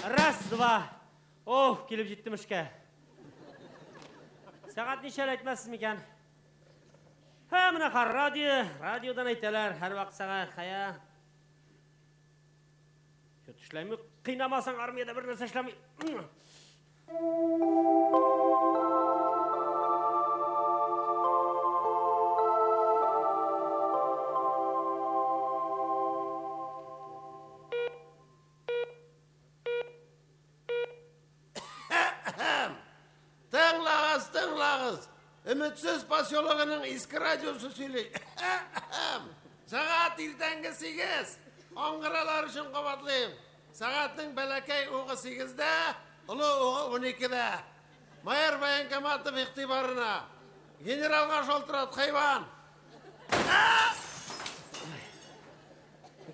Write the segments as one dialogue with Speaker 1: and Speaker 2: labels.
Speaker 1: Раз, два. Ох, килеп җиттем эшкә. Сәгать ничә әле әйтмәссез микән? Һә, менә хар радио, радиодан әйтәләр, һәрвакыт сәгать, хая. Чё-то эшләми, кыйнамасаң армиядә бер нәрсә эшләми.
Speaker 2: Тыңлагыз, тыңлагыз! Өметсез поселогының иске радиосы сөйли. Сәгать иртәнге 8. Аңгыралар өчен кабатлыйм. Сәгатьнең бәләкәй угы 8-дә, олы угы 12-дә. Майор военкоматов игътибарына. Генералга шалтырат, хайван!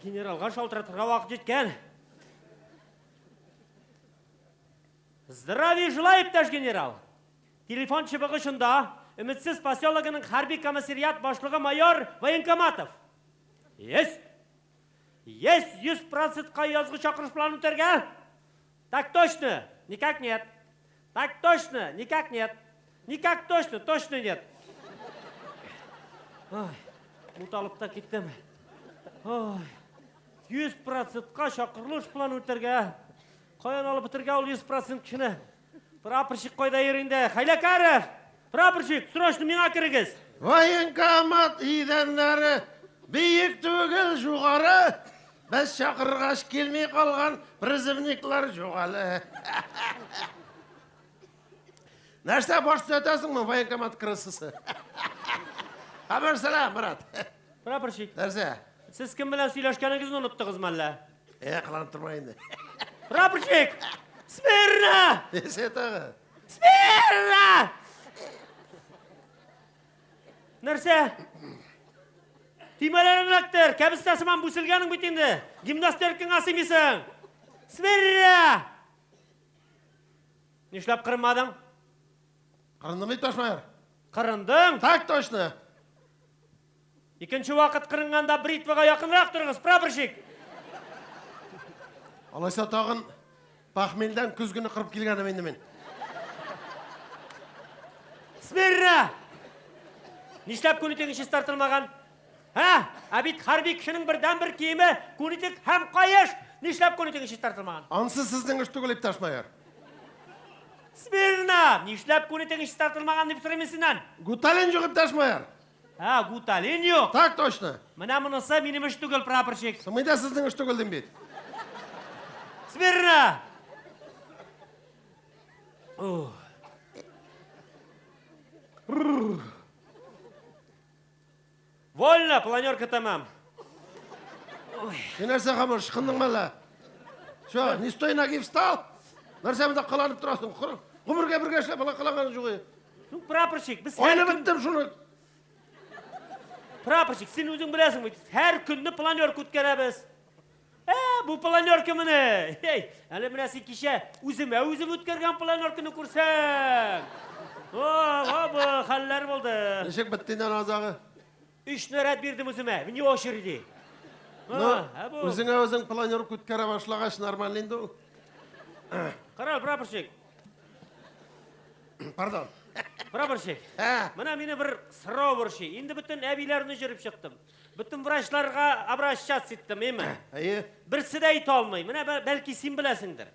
Speaker 1: Генералга шалтыратырга вакыт җиткән. Здравия желаю, иптәш генерал! Телефон чыбыгы очында Өметсез поселогының хәрби комиссариат башлыгы майор Военкоматов. Есть! Есть 100 процентка язгы чакырыш планын үтәргә? Так точно! Никак нет. Так точно! Никак нет. Никак точно, точно нет. Ой, буталып та киттем. Ой, 100 процентка чакырылыш планын үтәргә. Каян алып бетергә ул 100 процент кешене? Прапорщик кайда йөри инде? Хәйләкәров! Прапорщик, срочно миңа керегез!
Speaker 2: Военкомат идәннәре биек түгел, югары. Без чакыргач килми калган призывниклар юк әле. Нәрсә, баш төзәтәсеңме, военкомат крысасы? Хәбәр сәлам, брат.
Speaker 1: Прапорщик.
Speaker 2: Нәрсә?
Speaker 1: Сез кем белән сөйләшкәнегезне оныттыгызмы әллә?
Speaker 2: Э, кыланып торма инде.
Speaker 1: Прапорщик! Смирно!
Speaker 2: Нәрсә тагы?
Speaker 1: Смирно! Нәрсә? Төймәләрен эләктер, кәбестә сыман бүселгәнең бит инде. Гимнастеркаңа сыймыйсың. Смирно! Нишләп кырынмадың?
Speaker 2: Кырындым бит, Ташмайыр.
Speaker 1: Кырындың?
Speaker 2: Так точно.
Speaker 1: Икенче вакыт кырынганда бритвага якынрак торыгыз, прапорщик!
Speaker 2: Алайса тагын похмельдән көзгене кырып килгәнем инде мин.
Speaker 1: Смирно! Нишләп күнитең чистартылмаган? Һә? Ә бит хәрби кешенең бердәнбер киеме күнитек һәм каеш! Нишләп күнитең чистартылмаган?
Speaker 2: Ансы сезнең эш түгел, иптәш майор.
Speaker 1: Смирно! Нишләп күнитең чистартылмаган дип сорыйм мин синнән?
Speaker 2: Гуталин юк, иптәш майор.
Speaker 1: Ә, гуталин юк.
Speaker 2: Так точно.
Speaker 1: Менә монысы минем эш түгел, прапорщик.
Speaker 2: Соң да сезнең эш түгел дим бит.
Speaker 1: Смирно! Вольно, планерка тәмам.
Speaker 2: Син нәрсә, Хамыр, ышкындыңмы әллә? Чё, не с той ноги встал? Нәрсә монда кыланып торасың? Гомергә бергә эшләп болай кыланган юк.
Speaker 1: Ну, прапорщик, без
Speaker 2: Айнып беттем шуны.
Speaker 1: Прапорщик, син үзең беләсең бит, һәр көнне планерка үткәрәбез. Ә, бу планерка мени? Эй, әле менә син кичә үземә үзем үткәргән планерканы күрсәң. О, бу хәлләр булды.
Speaker 2: Ничек бетте инде азагы?
Speaker 1: Өч наряд бирдем үземә, вне очереди.
Speaker 2: Ну, үзеңә үзең планерка үткәрә башлагач, нормально инде ул.
Speaker 1: Кара, прапорщик.
Speaker 2: Пардон.
Speaker 1: Прапорщик.
Speaker 2: Ә?
Speaker 1: Менә мине бер сорау борчый. Инде бөтен әбиләрне җөреп чыктым. Бөтен врачларга обращаться иттем, әйме?
Speaker 2: Әйе.
Speaker 1: Берсе дә әйтә алмый. Менә бәлки син беләсеңдер.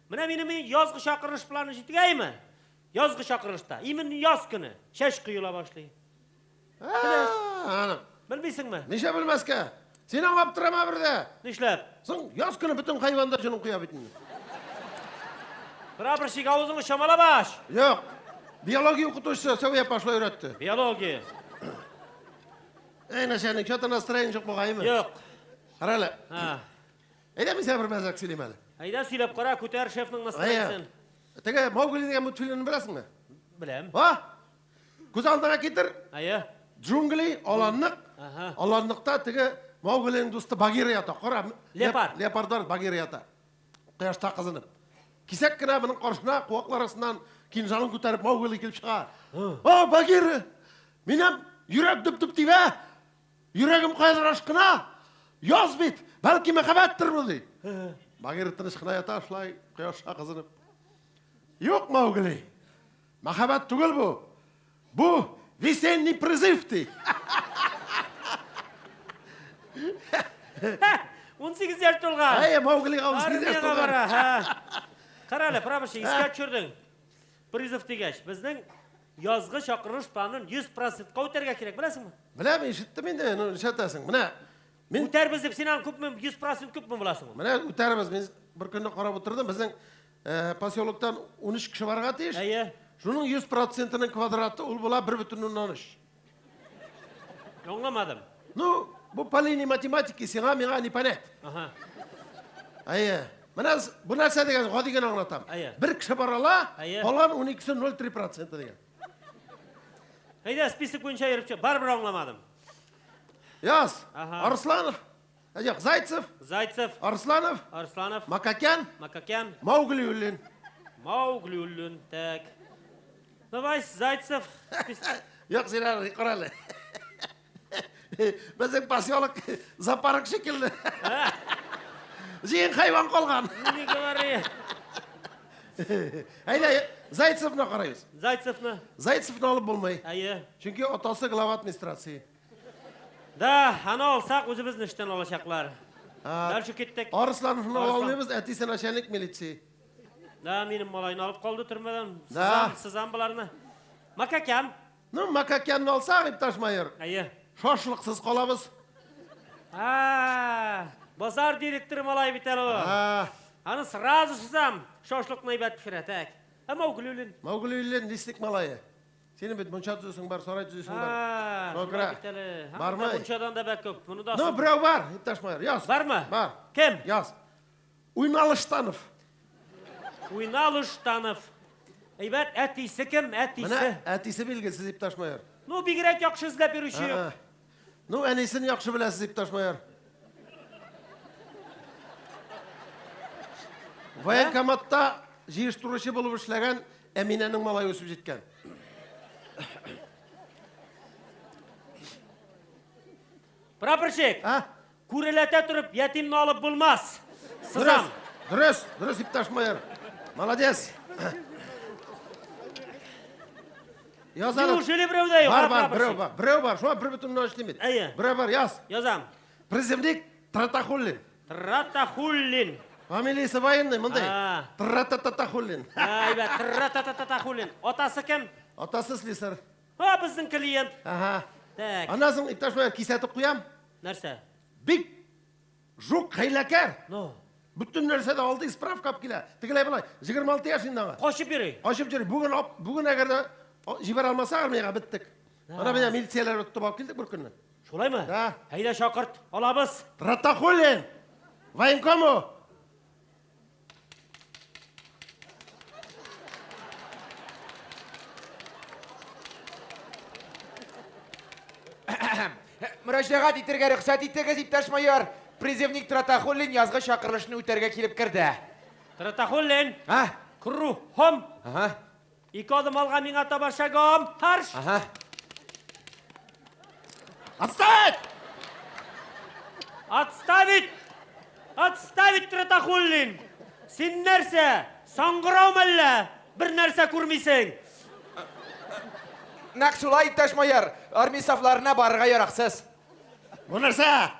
Speaker 1: Менә минем язгы чакырыш планы җиткәйме? Язгы чакырышта. Именно яз көне чәч коела башлый.
Speaker 2: Аның.
Speaker 1: Белмисеңме?
Speaker 2: Ничә белмәскә? Син аңа аптырама бер дә.
Speaker 1: Нишләп?
Speaker 2: Соң яз көне бөтен хайван да җонын коя бит инде.
Speaker 1: Прапорщик, авызыңны чамалап ач.
Speaker 2: Юк. Биология укытучысы Сәвия апа шулай өйрәтте.
Speaker 1: Биология.
Speaker 2: Эй, начальник, что-то настроение юк бугаймы?
Speaker 1: Юк.
Speaker 2: Кара әле.
Speaker 1: Ха.
Speaker 2: Әйдә, мин сиңа бер мәзәк сөйлим әле.
Speaker 1: Әйдә, сөйләп кара, күтәр шефның настроениесен.
Speaker 2: Теге Маугли дигән мультфильмны беләсеңме?
Speaker 1: Беләм.
Speaker 2: Ха? Күз алдыңа китер.
Speaker 1: Әйе.
Speaker 2: Джунгли, аланлык.
Speaker 1: Ага.
Speaker 2: Аланлыкта теге Мауглиның дусты Багира ята. Кара.
Speaker 1: Леопард.
Speaker 2: Леопардлар Багира ята. Кояшта кызынып. Кисәк кенә моның каршына куаклар арасыннан кинжалын күтәреп Маугли килеп чыга. О, Багира! Минем йөрәк дөп-дөп тибә. Йөрәгем кайдыр ашкына. Яз бит, бәлки мәхәббәттер бу ди. Багира тыныч кына ята шулай, кояшка кызынып. Юк, Маугли, мәхәббәт түгел бу. Бу весенний призыв ди.
Speaker 1: 18 яшь тулган.
Speaker 2: Әйе, Мауглига 18 яшь
Speaker 1: Армиягә
Speaker 2: тулган.
Speaker 1: бара, һа. Кара әле, прапорщик, искә төшердең. Призыв дигәч, безнең язгы чакырылыш планын 100%-ка үтәргә кирәк, беләсеңме?
Speaker 2: Беләм, ишеттем инде, ну нишләтәсең? Менә мин
Speaker 1: Үтәрбез дип син аны күпме 100% күпме буласың ул?
Speaker 2: менә үтәрбез. Мин бер көнне карап утырдым, безнең поселоктан 13 кеше барырга тиеш.
Speaker 1: Әйе.
Speaker 2: Шуның 100%-ның квадраты ул була 1,3.
Speaker 1: Аңламадым.
Speaker 2: Ну, бу по линии математики сиңа миңа не понять.
Speaker 1: Ага.
Speaker 2: Әйе. Менә бу нәрсә дигән гади генә аңлатам.
Speaker 1: Әйе.
Speaker 2: Бер кеше бара ала,
Speaker 1: Әйе.
Speaker 2: калган 12-се 0,3% дигән.
Speaker 1: Әйдә, список буенча йөреп чык. Барыбер аңламадым.
Speaker 2: Яз.
Speaker 1: Ага.
Speaker 2: Арсланов, юк, Зайцев,
Speaker 1: Зайцев,
Speaker 2: Арсланов,
Speaker 1: Арсланов,
Speaker 2: Макакян,
Speaker 1: Макакян,
Speaker 2: Мауглиуллин.
Speaker 1: Мауглиуллин. Так. Давай, Зайцев.
Speaker 2: Юк, син әле кара әле. Безнең поселок зоопарк шикелле. Җыен хайван калган.
Speaker 1: Не говори.
Speaker 2: Әйдә, Зайцевны карыйбыз.
Speaker 1: Зайцевны.
Speaker 2: Зайцевны алып булмый.
Speaker 1: Әйе.
Speaker 2: Чөнки атасы глава администрации.
Speaker 1: Да, аны алсак, үзебезне эштән алачаклар. Дальше киттек.
Speaker 2: Арслановны ала
Speaker 1: Арслан.
Speaker 2: алмыйбыз, әтисе начальник милиции.
Speaker 1: Да, минем малайны алып калды төрмәдән.
Speaker 2: Да.
Speaker 1: Сызам, сызам боларны. Макакян.
Speaker 2: Ну, Макакянны алсак, иптәш майор,
Speaker 1: Әйе.
Speaker 2: шашлыксыз калабыз.
Speaker 1: А, базар директоры малай бит әле ул.
Speaker 2: А,
Speaker 1: Аны сразу сызам. Шашлыкны әйбәт пешерә, так. Ә Мауглиуллин.
Speaker 2: Мауглиуллин лесник малае. Синең бит мунча төзисең бар, сарай төзисең бар.
Speaker 1: А,
Speaker 2: Шуңа
Speaker 1: шулай
Speaker 2: күрә
Speaker 1: бит әле. Һәм
Speaker 2: бармы?
Speaker 1: дә Мунчадан да бик күп. Моны да
Speaker 2: Ну,
Speaker 1: сыз-
Speaker 2: берәү бар, иптәш майор, яз.
Speaker 1: Бармы?
Speaker 2: Бар.
Speaker 1: Кем?
Speaker 2: Яз. Уйналыштанов.
Speaker 1: Уйналыштанов. Әйбәт, әтисе кем?
Speaker 2: Менә
Speaker 1: Әтисе.
Speaker 2: әтисе билгесез, иптәш майор.
Speaker 1: Ну, бигрәк яхшы эзләп йөрүче юк.
Speaker 2: А, Ну, әнисен яхшы беләсез, иптәш майор. Военкоматта җыештыручы булып эшләгән Әминәнең малае үсеп җиткән.
Speaker 1: Прапорщик,
Speaker 2: А?
Speaker 1: күреләтә торып ятимне алып булмас. Сызам.
Speaker 2: Дөрес, дөрес, иптәш майор. Молодец. Яз әле.
Speaker 1: Неужели берәү дә юк?
Speaker 2: Бар,
Speaker 1: а,
Speaker 2: бар, берәү
Speaker 1: прапорщик?
Speaker 2: бар. Берәү бар. Шуңа 1,3 лимит.
Speaker 1: Әйе.
Speaker 2: Берәү бар, яз.
Speaker 1: Язам.
Speaker 2: Призывник Тратахуллин.
Speaker 1: Тратахуллин.
Speaker 2: Фамилиясе военный, мондай.
Speaker 1: А.
Speaker 2: Тратататахуллин.
Speaker 1: Әйбәт, тратататахуллин. Атасы кем?
Speaker 2: Атасы слесарь.
Speaker 1: А, безнең клиент.
Speaker 2: Ага.
Speaker 1: Так,
Speaker 2: Аннан соң иптәш майор кисәтеп куям.
Speaker 1: нәрсә?
Speaker 2: Бик жук хәйләкәр.
Speaker 1: Ну,
Speaker 2: Бөтен нәрсәдә алды справка алып килә. Тегеләй болай 26 яшь инде аңа.
Speaker 1: качып йөри.
Speaker 2: Качып йөри. Бүген алып, бүген әгәр дә җибәрә алмаса армиягә беттек. Ана менә милицияләр тотып алып килдек бер көнне.
Speaker 1: Шулаймы?
Speaker 2: Да.
Speaker 1: Әйдә чакырт, алабыз.
Speaker 2: Тратахуллин! Военкому!
Speaker 3: Мөрәҗәгать итәргә рөхсәт итегез, иптәш майор. Призывник Тратахуллин язгы чакырылышны үтәргә килеп керде.
Speaker 1: Тратахуллин,
Speaker 3: А?
Speaker 1: кругом.
Speaker 3: Ага.
Speaker 1: Ике адым алга миңа таба шагом. Марш!
Speaker 3: Ага.
Speaker 2: Отставить!
Speaker 1: Отставить! Отставить, Тратахуллин! Син нәрсә? Саңгырау мәллә? Бер нәрсә күрмисең.
Speaker 3: Нәкъ шулай, иптәш майор. Армия сафларына барырга яраксыз.
Speaker 2: Бу нәрсә?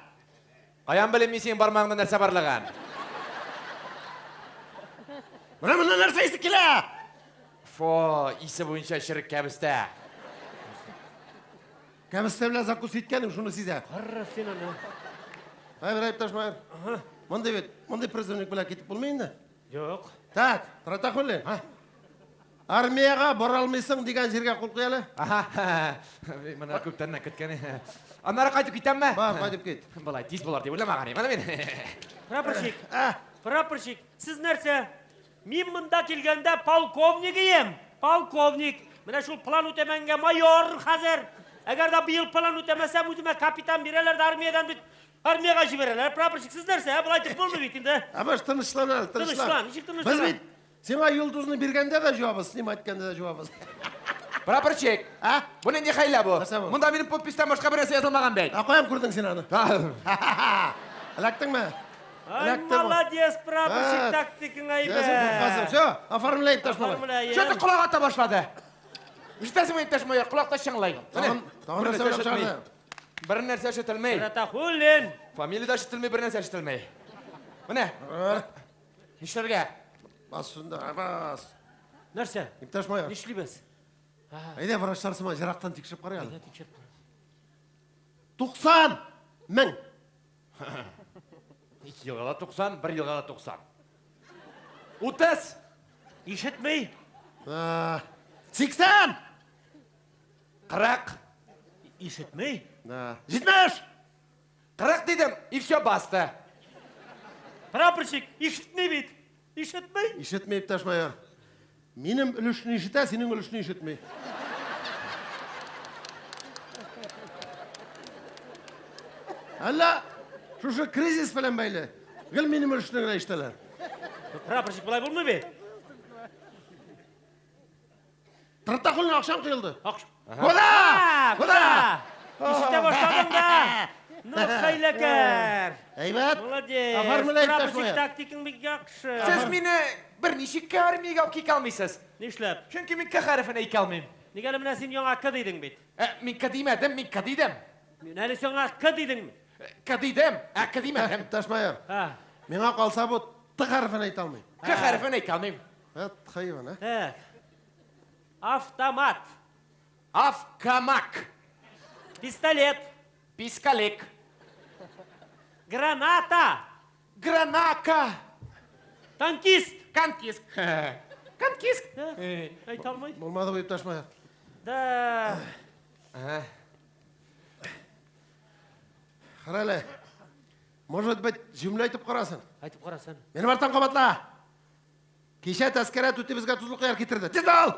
Speaker 3: Каян белим мин синең бармагыңда нәрсә барлыгын?
Speaker 2: Менә монда нәрсә исе килә?
Speaker 3: Фо, исе буенча черек кәбестә.
Speaker 2: Кәбестә белән закус иткәнем, шуны сизә.
Speaker 1: Кара син аны.
Speaker 2: Әй, иптәш майор. Мондый бит, мондый призывник белән китеп булмый инде.
Speaker 1: Юк.
Speaker 2: Так, Тратахуллин. Армиягә бара алмыйсың дигән җиргә кул куй әле.
Speaker 3: Ага. Моны күптәннән көткән. Аннары кайтып китәмме?
Speaker 2: Бар, кайтып кит.
Speaker 3: Болай тиз булыр дип уйламаган идем, аны мин.
Speaker 1: Прапорщик,
Speaker 2: А,
Speaker 1: прапорщик, сез нәрсә? Мин монда килгәндә полковник ием. Полковник. Менә шул план үтәмәнгә майор хәзер. Әгәр дә быел план үтәмәсәм, үземә капитан бирәләр дә армиядән бит армиягә җибәрәләр. Прапорщик, сез нәрсә? Ә, Болай итеп булмый бит инде.
Speaker 2: Абаш тынычлан әле, тынычлан.
Speaker 1: Тынычлан, ничек тынычлан?
Speaker 2: Без бит сиңа йолдызны биргәндә дә җуабыз, снимать иткәндә дә җуабыз.
Speaker 3: Прапорщик,
Speaker 2: А?
Speaker 3: бу нинди хәйлә бу?
Speaker 2: Нәрсә бу?
Speaker 3: Монда минем подписьтән башка бер нәрсә язылмаган бит.
Speaker 2: Ә каян күрдең син аны?
Speaker 3: А,
Speaker 2: Эләктеңме?
Speaker 1: Ай,
Speaker 2: Эләкте бу.
Speaker 1: молодец, прапорщик,
Speaker 2: А,
Speaker 1: тактикаң
Speaker 2: Син куркасың.
Speaker 1: әйбәт.
Speaker 2: Все, оформляй, иптәш малай.
Speaker 1: Оформляем.
Speaker 3: Что-то колак ата башлады. Ишетәсеңме, иптәш майор, колакта чыңлый.
Speaker 2: Тагын, тагын
Speaker 3: Бер
Speaker 2: нәрсә
Speaker 3: нәрсә
Speaker 2: уйлап
Speaker 3: ишетми.
Speaker 2: чыгарды.
Speaker 3: Бер нәрсә ишетелми.
Speaker 1: Ратахуллин.
Speaker 3: Фамилия дә ишетелми, бер нәрсә ишетелми. Менә. Нишләргә?
Speaker 2: Бас шунда, бас.
Speaker 1: Нәрсә?
Speaker 2: Иптәш майор,
Speaker 1: Нишлибез?
Speaker 2: әйдә врачлар сыман ерактан тикшереп карыйк әле.
Speaker 1: Әйдә, тикшереп кара.
Speaker 2: 90 мең.
Speaker 3: Ике елга да 90, бер елга да 90. 30.
Speaker 1: Ишетми.
Speaker 2: Да. 80.
Speaker 3: 40.
Speaker 1: Ишетми.
Speaker 2: Да. 70.
Speaker 3: 40 дидем, и все баста.
Speaker 1: Прапорщик, ишетми бит. Ишетми.
Speaker 2: Ишетми, иптәш майор. Минем өлешне ишетә, синең өлешне ишетми. Әллә шушы кризис белән бәйле. Гел минем өлешне генә ишетәләр.
Speaker 1: Прапорщик, болай булмый бит.
Speaker 2: Тыртакулның акчам коелды.
Speaker 1: Акча.
Speaker 2: Куда?
Speaker 1: Куда? Ишетә башладың да. Ну, хәйләкәр.
Speaker 2: Әйбәт.
Speaker 1: Молодец.
Speaker 2: Оформляй, иптәш
Speaker 1: Прапорщик,
Speaker 2: майор.
Speaker 1: тактикаң бик яхшы.
Speaker 3: Сез мине бер ничеккә армиягә алып китә алмыйсыз.
Speaker 1: Нишләп?
Speaker 3: Чөнки мин К хәрефен әйтә алмыйм.
Speaker 1: Нигә әле менә син яңа К дидең бит?
Speaker 3: Ә, мин К димәдем, мин К дидем.
Speaker 1: Мин әле сиңа К дидең.
Speaker 3: К дидем, ә К димәдем.
Speaker 2: Иптәш майор,
Speaker 1: Ха.
Speaker 2: миңа калса бу Т хәрефен әйтә алмый.
Speaker 3: К хәрефен әйтә алмыйм.
Speaker 2: Эт хайван, а?
Speaker 1: Так. Автомат.
Speaker 3: Авкамак.
Speaker 1: Пистолет.
Speaker 3: Пискалек.
Speaker 1: Граната.
Speaker 3: Гранака.
Speaker 1: Танкист.
Speaker 3: Канкиск. Канкиск.
Speaker 1: Да. Әйтә алмый.
Speaker 2: Булмады бу, иптәш майор.
Speaker 1: Да.
Speaker 2: Кара әле. Может быть, җөмлә әйтеп карасын.
Speaker 1: Әйтеп карасын.
Speaker 2: Минем арттан кабатла. Кичә Тәскирә түти безгә тозлы кыяр китерде. Тиз ал!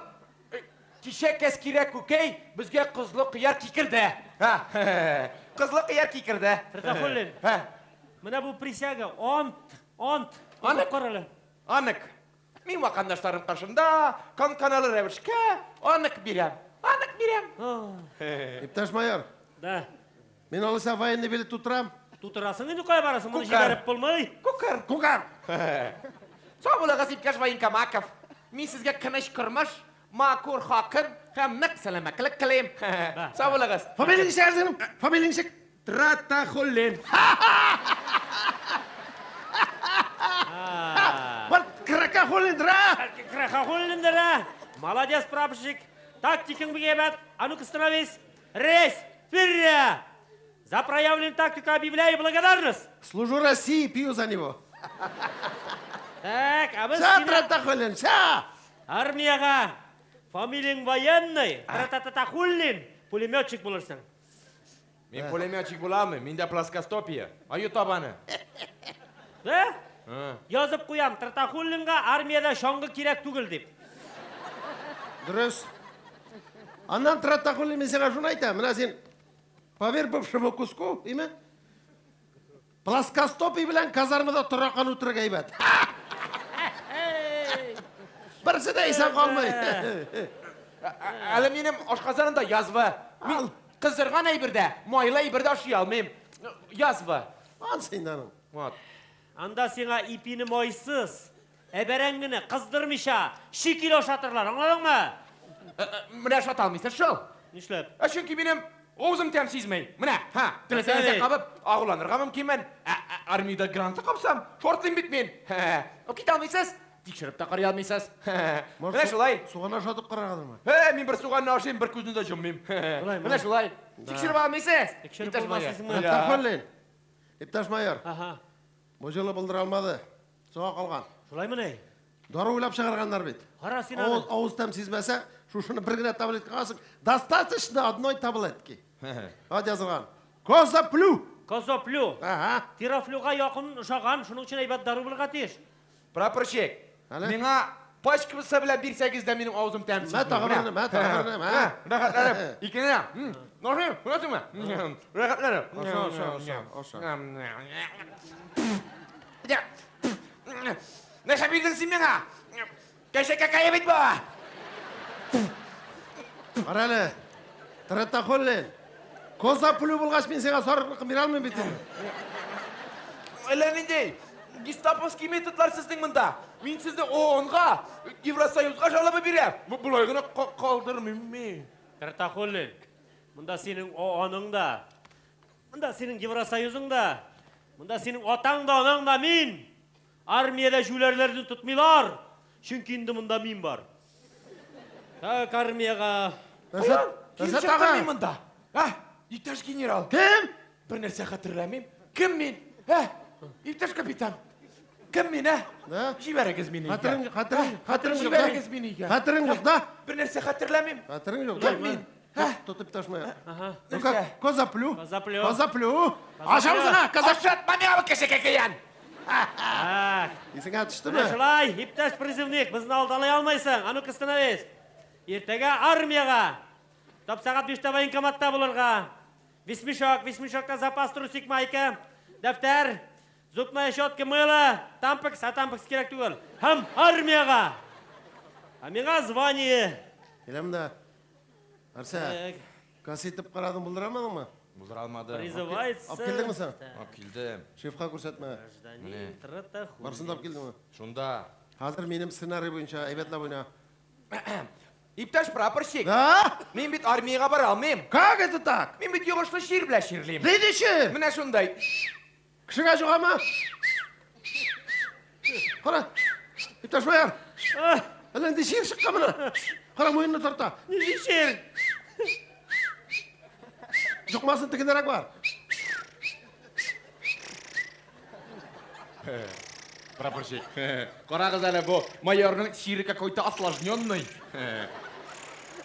Speaker 3: Кичә Кәскирә күкәй безгә кызлы кыяр кикерде. Ха. Кызлы кыяр кикерде.
Speaker 1: Рәхуллин.
Speaker 3: Ха.
Speaker 1: Менә бу присяга, ант, ант.
Speaker 3: Ант.
Speaker 1: Укып кара әле.
Speaker 3: Анык. Мин ватандашларым каршында тантаналы рәвешкә анык бирәм. Анык бирәм.
Speaker 2: Иптәш майор,
Speaker 1: Да.
Speaker 2: мин алайса военный билет тутырам.
Speaker 1: Тутырасың инде кая барасың, моны
Speaker 3: Күкәр.
Speaker 1: җибәреп булмый.
Speaker 3: Күкәр.
Speaker 2: Күкәр!
Speaker 3: Сау булыгыз, иптәш военкомаков. Мин сезгә тыныч тормыш, матур хакын һәм нык сәламәтлек телим. Сау булыгыз.
Speaker 2: Фамилияң ничек әле синең? Фамилияң ничек?
Speaker 3: Тратахуллин.
Speaker 2: Бар, Кракахуллиндыр, а?
Speaker 1: Крахахуллиндыр, а? Молодец, прапорщик. Тактикаң бик әйбәт. А ну-ка, становись. Рейс, вперед! За проявленную тактику объявляю благодарность.
Speaker 2: Служу России, пью за него.
Speaker 1: Так, а без
Speaker 2: Ша,
Speaker 1: сине
Speaker 2: Тратахуллин, ша!
Speaker 1: армиягә фамилияң военный, Тратататахуллин, пулеметчик булырсың.
Speaker 3: Мин пулеметчик буламы? Миндә плоскостопие. Аю табаны.
Speaker 1: Да? Язып куям, Тратахуллинга армиядә чаңгы кирәк түгел дип.
Speaker 2: Дөрес. Аннан Тратахуллин мин сиңа шуны әйтәм. Менә син поверь бывшему куску, име? Плоскостопий белән казармада таракан үтерергә әйбәт. Берсе дә исән калмый.
Speaker 3: Әле минем ашказанымда язва. Мин кыздырган әйбердә, майлы әйбердә ашый алмыйм. Язва.
Speaker 2: Ансы инде аның.
Speaker 3: Вот.
Speaker 1: Анда сиңа ипине майсыз, ә бәрәңгене кыздырмыйча, чи килеш ашатырлар, аңладыңмы?
Speaker 3: Менә ашата алмыйсың шул.
Speaker 1: Нишләп?
Speaker 3: Ә чөнки минем авызым тәм сизмей. Менә, ха, теләсә нәрсә
Speaker 1: Әй.
Speaker 3: кабып, агуланырга мөмкинмен. Ә, ә, армиядә граната капсам, шартлыйм бит мин. Алып китә алмыйсыз, тикшереп тә карый алмыйсыз. Менә шулай.
Speaker 2: Суган ашатып караргадырмы?
Speaker 3: Ә, мин бер суганны ашыйм, бер күзне дә йоммыйм.
Speaker 1: Шулаймы?
Speaker 3: Менә шулай. Тикшереп алмыйсыз.
Speaker 1: Тикшереп
Speaker 3: Иптәш майор.
Speaker 1: булмассызмы?
Speaker 2: Тратахуллин. Иптәш майор,
Speaker 1: Ага.
Speaker 2: бу җылы булдыра алмады. Соңга калган.
Speaker 1: Шулаймыни?
Speaker 2: Дару уйлап чыгарганнар бит.
Speaker 1: Кара син
Speaker 2: Авыз,
Speaker 1: аны.
Speaker 2: авыз тәм сизмәсә, шушыны бер генә таблетка аласың. Достаточно одной таблетки. Вот язылган. Козаплю.
Speaker 1: Козоплю.
Speaker 2: Ага.
Speaker 1: Терафлюга якын ошаган, шуның өчен әйбәт дару булырга тиеш.
Speaker 3: Прапорщик,
Speaker 2: Әле?
Speaker 3: миңа пачкасы белән бирсәгез дә минем авызым тәм
Speaker 2: Мә тагы берне, мә тагы берне, мә.
Speaker 3: Рәхәтләнеп, икене. Нашим, күрәсеңме? Рәхәтләнеп.
Speaker 2: Аша, аша, аша, аша.
Speaker 3: Нәрсә бирдең син миңа? Кәшәкә кәкәе бит бу.
Speaker 2: Кара әле. Тратахуллин. Козаплю булгач мин сиңа сарыклыкны бирә алмыйм бит инде.
Speaker 3: Әллә нинди. Гестаповский методлар сезнең монда. Мин сезне ООНга, Евросоюзга жалоба бирәм. Болай гына калдырмыйм мин.
Speaker 1: Тартахуллин, монда синең ООНың да, монда синең Евросоюзың да, монда синең атаң да, анаң да мин. Армиядә җүләрләрне тотмыйлар, чөнки инде монда мин бар. Так, армиягә.
Speaker 3: Каян килеп чыктым мин монда? А, иптәш генерал.
Speaker 2: Кем?
Speaker 3: Бер нәрсә хәтерләмим. Кем мин? Ә, иптәш капитан. Кем мин, ә?
Speaker 2: Да?
Speaker 3: Җибәрегез мине өйгә.
Speaker 2: Хәтерең, хәтерең, хәтерең юк.
Speaker 3: Җибәрегез мине өйгә.
Speaker 2: Хәтерең юк, да?
Speaker 3: Бер нәрсә хәтерләмим.
Speaker 2: Хәтерең юк, да?
Speaker 3: Кем мин? Ә?
Speaker 2: Тотып ташмая.
Speaker 1: Ага.
Speaker 2: Ну-ка, козаплю.
Speaker 1: Козаплю.
Speaker 2: Козаплю. Ашамсың, козаплю.
Speaker 3: Ашатма миңа бу кешекәкәян.
Speaker 1: Так.
Speaker 2: Исеңә төштеме?
Speaker 1: Менә шулай, иптәш призывник, безне алдалый алмыйсың. А ну-ка, становись. Иртәгә армиягә. Тап сәгать биштә военкоматта булырга. Весьмешок, весьмешокта запас трусик, майка, дәфтәр, зубная щетка, мыло, тампекс, а тампекс кирәк түгел. Һәм армиягә. А миңа звание.
Speaker 2: Киләм дә. Нәрсә? Касса итеп карадың, булдыра алмадыңмы?
Speaker 4: Булдыра алмадым.
Speaker 1: Призывается.
Speaker 2: Алып килдеңме соң?
Speaker 4: Алып килдем.
Speaker 2: Шефка күрсәтмә.
Speaker 1: Гражданин Тратахуллин.
Speaker 2: Барысын да алып килдеңме?
Speaker 4: Шунда.
Speaker 2: Хәзер минем сценарий буенча әйбәтләп уйна.
Speaker 3: Иптәш прапорщик.
Speaker 2: Да?
Speaker 3: Мин бит армиягә бара алмыйм.
Speaker 2: Как это так?
Speaker 3: Мин бит йогышлы чир белән чирлим.
Speaker 2: Нинди чир?
Speaker 3: Менә шундай.
Speaker 2: Кешегә җугамы? Кара. Иптәш майор. Әллә нинди чир чыккан менә. Кара, муенны тарта.
Speaker 1: Нинди чир?
Speaker 2: Җукмасын, тегендәрәк бар.
Speaker 4: Прапорщик. Карагыз әле бу майорның чире какой-то осложненный.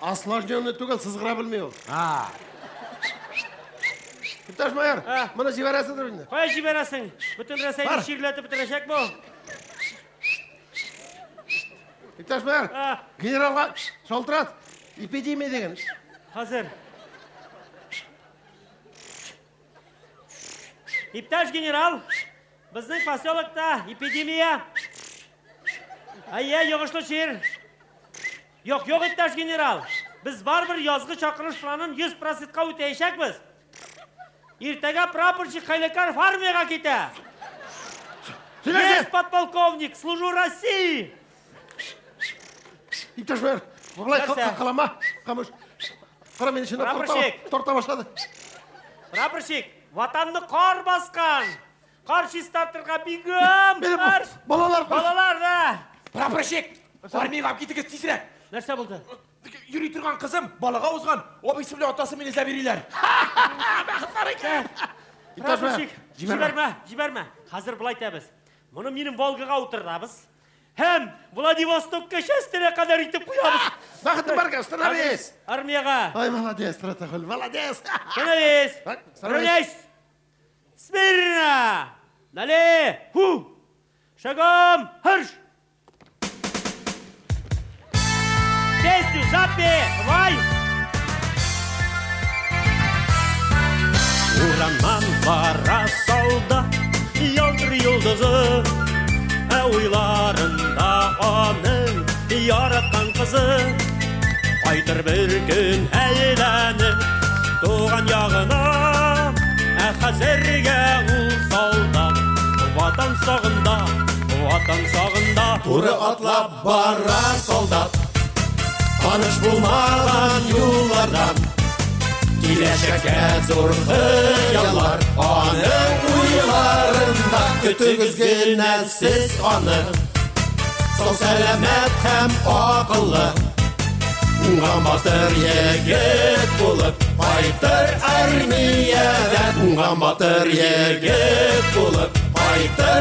Speaker 2: Осложненный түгел, сызгыра белми ул.
Speaker 4: А.
Speaker 2: Иптәш майор,
Speaker 1: А.
Speaker 2: моны җибәрәсеңдер инде.
Speaker 1: Кая җибәрәсең? Бөтен Рәсәйне
Speaker 2: Бар.
Speaker 1: чирләтеп бетерәчәк бу.
Speaker 2: Иптәш майор,
Speaker 1: А.
Speaker 2: генералга шалтырат. Эпидемия дигән.
Speaker 1: Хәзер. Иптәш генерал, безнең поселокта эпидемия. Әйе, йогышлы чир. Юк, юк, иптәш генерал. Без барыбер язгы чакырыш планын 100%ка үтәячәкбез. Иртәгә прапорщик Хайлакаров армиягә китә.
Speaker 2: Сөйләсен!
Speaker 1: Есть, подполковник, служу России!
Speaker 2: Иптәш майор, болай
Speaker 1: Нәрсә?
Speaker 2: кылама. Камыш. Кара, мине чынлап тарта,
Speaker 1: Прапорщик!
Speaker 2: тарта башлады.
Speaker 1: Прапорщик, ватанны кар баскан. Кар чистартырга бигем.
Speaker 2: Минем
Speaker 1: Кар.
Speaker 2: балалар
Speaker 1: Балалар да.
Speaker 3: Прапорщик, армиягә алып китегез тизрәк.
Speaker 1: Нәрсә булды?
Speaker 3: Йөри торган кызым балага узган. Абыйсы белән атасы мине эзләп йөриләр.
Speaker 2: Иптәш майор,
Speaker 1: Прапорщик, җибәрмә, җибәрмә. Хәзер болай итәбез. Моны минем Волгага утыртабыз. Һәм Владивостокка частенә кадәр итеп куябыз.
Speaker 2: Бәхетең бар, становись!
Speaker 1: Армиягә.
Speaker 2: Ай, молодец, Тратахул, молодец!
Speaker 1: Становись!
Speaker 2: Так, становись.
Speaker 1: Равняйсь! Смирно! Нале! Ху! Шагом! Марш! Песню запевай! Урамнан бара солдат, ялтыр йолдызы, ә уйларында аның яраткан кызы. Кайтыр бер көн әйләнеп туган ягына, ә хәзергә ул солдат ватан сагында, ватан сагында.
Speaker 5: Туры атлап бара солдат, таныш булмаган юллардан. Киләчәккә зур хыяллар аның уйларында. Көтегез генә сез аны, сау сәламәт һәм акыллы. Уңган батыр егет булып кайтыр армиядән. Уңган батыр егет булып кайтыр.